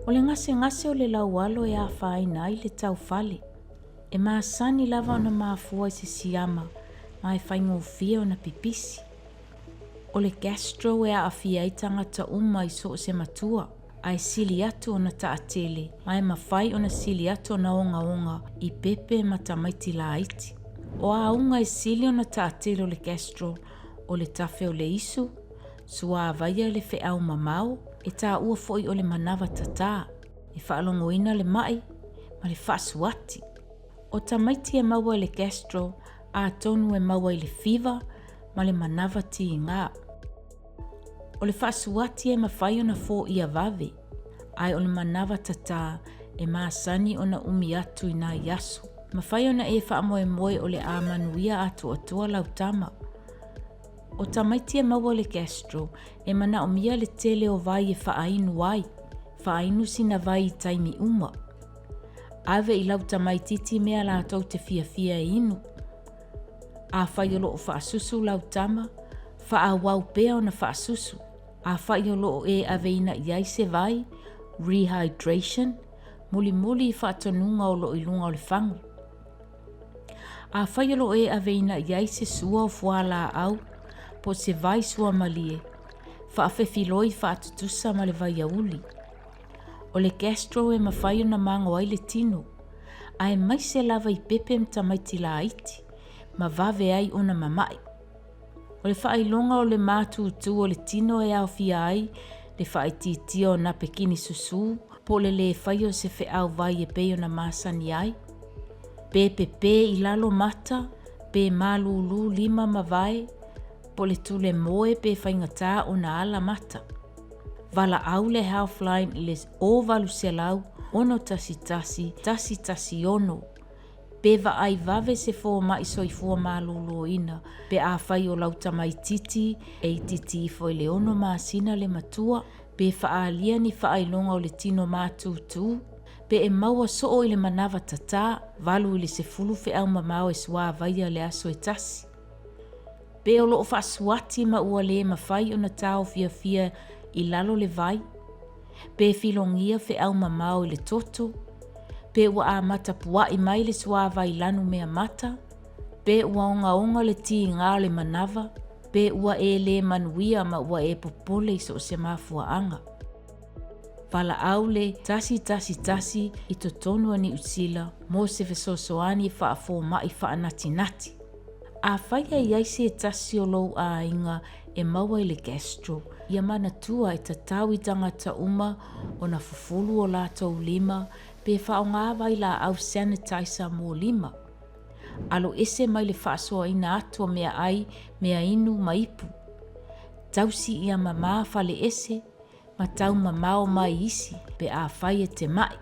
O le gasegase o le laualo e afaina ai le taufale. E masani lava ona mafua i se siama ma e faigofie ona pipisi. O le gastro e aafia ai tagata uma i so o se matua, ae sili atu ona taatele ma e mafai ona sili atu ona ogaoga i pepe ma tamaiti laiti. O auga e sili ona taatele o le gastro o le tafe o le isu, suavaia le feau mamao, e taua foi o le manava tatā, e faalogoina le mai ma le faasuati. O tamaiti e maua i le gastro atonu e maua i le fiva ma le manava tigā. O le faasuati e mafai ona foia vave, ae o le manava tatā e masani ona umi atu i nai aso. Mafai ona e faamoemoe o le a manuia atoatoa lau tama. O tamaiti e maua i le gastro e manaomia le tele o vai e faainu ai, faainu sina vai i taimi uma. Ave i lau tamaititi mea latou te fiafia e inu. Afai o loo faasusu lau tama, faaauau pea ona faasusu. Afai o loo e aveina i ai se vai, rehydration, mulimuli i faatonuga o loo i luga o le fagu. Afai o loo e aveina i ai se sua o fualaau po o se vai suamalie, faafefiloi faatutusa ma le vaiauli. O le gastro e mafai ona mago ai le tino, aemaise lava i pepe ma tamaiti laiti, ma vave ai ona mama'i. O le faailoga o le matutu o le tino e aofia ai le faaitiitia o napekini susū po o le lē faia o se feau vai e pei ona masani ai, pe pepē i lalo mata, pe malūlū lima ma vae, po o le tule moe pe faigata ona ala mata. Valaau le Healthline i le 0800 611 116 pe vaai vave se fomai soifua maloloina pe afai o lau tamaititi e itiiti ifo i le 6 masina le matua, pe faaalia ni faailoga o le tino matutu, pe e maua soo i le manava tatā, 8 i le 10 feau mamao e suavaia le aso e tasi. Pe o loo faasuati ma ua lē mafai ona taofiafia i lalo le vai, pe filogia feau mamao i le toto, pe ua amata pua'i mai le suavai lanu mea mata, pe ua ogaoga le tigā o le manava, pe ua e lē manuia ma ua e popole i so o se mafuaaga. Valaau le 111 i totonu o Niu Sila mo se fesoasoani faafoma'i faanatinati. Afai e i ai se tasi o lou aiga e maua i le gastro, ia manatua e tatau i tagata uma ona fufulu o latou lima pe faaaoga vailaau sanitizer mo lima. Alo ese mai le faasoaina atu o meaai, meainu ma ipu. Tausi ia mamā fale ese ma taumamao mai isi pe afai e te ma'i.